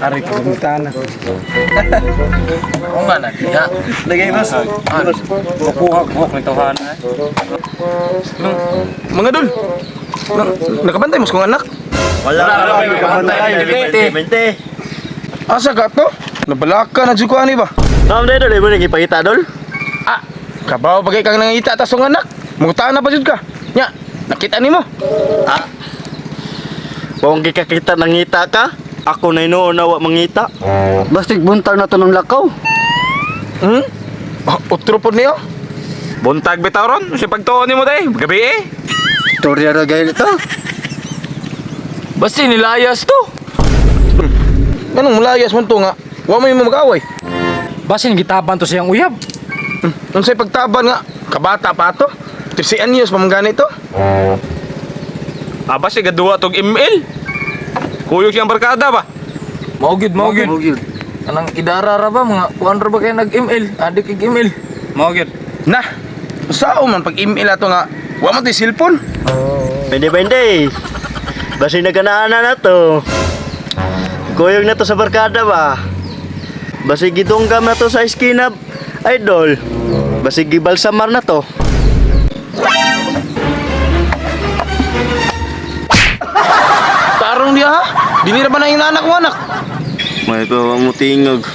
Aray ko gamitan na. Oo nga na, diha. Lagay, boss. Kukuha, kuhok ni tawhana. Mga dol. Nakabantay mo sa kong anak. Wala, wala, wala. Mente. Asa ka to? Nabalaka na jud ko ani ba? Ma'am, dahil dol, mo nagipakita dol. Ah, kabaw bagay kang nangita tas kong anak. Mungutaan na pa jud ka. Nya, nakita nimo. Ah. Kung gikakita nangita ka, ako na inoon na wa mangita. Bastig buntag na to ng lakaw. Ah, utro pod niyo. Buntag bitaw ron, si pagtuon nimo day, gabi eh. Storya ra gayud ito. Basta nilayas to. Ganong mulayas man to nga. Wa may mo mag-away. Basin gitaban to siyang uyab. Unsay pagtaban nga kabata pa to? 13 anyos pa man gani to. Aba siya gaduwa tog ML. Kuyog siyang barkada ba? Mao gyud, mao gyud. Mao gyud. Anang idara ra ba mga kuan ra ba kay nag-ML, adik kay ML. Mao gyud. Nah, sao man pag email ato nga wa man to'y cellphone. Pwede pwede. Basta nagkanaanan na to. Kuyog na to sa barkada ba? Basi gidunggam na to sa iskina, idol. Basi gibalsamar na to. Tarong diya ha. Dili ra ba na yung anak mo anak? May pa mo tingog.